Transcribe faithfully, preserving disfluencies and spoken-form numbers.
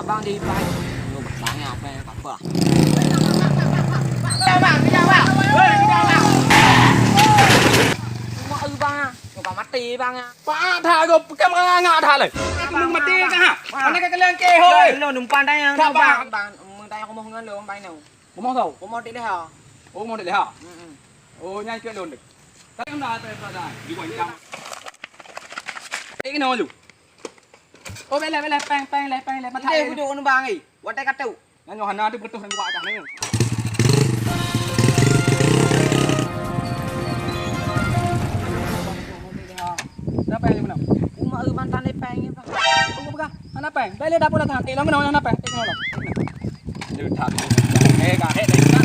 Bang di bang. Lu bang apa yang apa? Bang, bang, bang. Hei, bang. Cuma bang. Cuma mati bang. Pak dah go pekan nganga dah le. Aku mati kah? Mana ka kalian ke hoi? Lo numpang tanya. Bang, bang. Mendai aku mau ngan lo bang no. Ngomong tau? Ngomong di leha. Oh, ngomong di leha. Hmm. Oh, nyan ke lon dek. Tapi dah ada dah. Di gua hitam. Eh, kena lu. Oh, beleh, beleh, peng, peng, leh, peng, leh. Mata. Ide duduk anu bang eh. Watai katu. Nyan Yohana tu betul nang buat dah ni. Kenapa yang mana? Umak mantan ni peng ni. Aku pegang. Mana peng? Beleh dapur dah. Eh, long kena, long peng. Eh, kena long. Dia tak. Eh, dah. Eh, dah.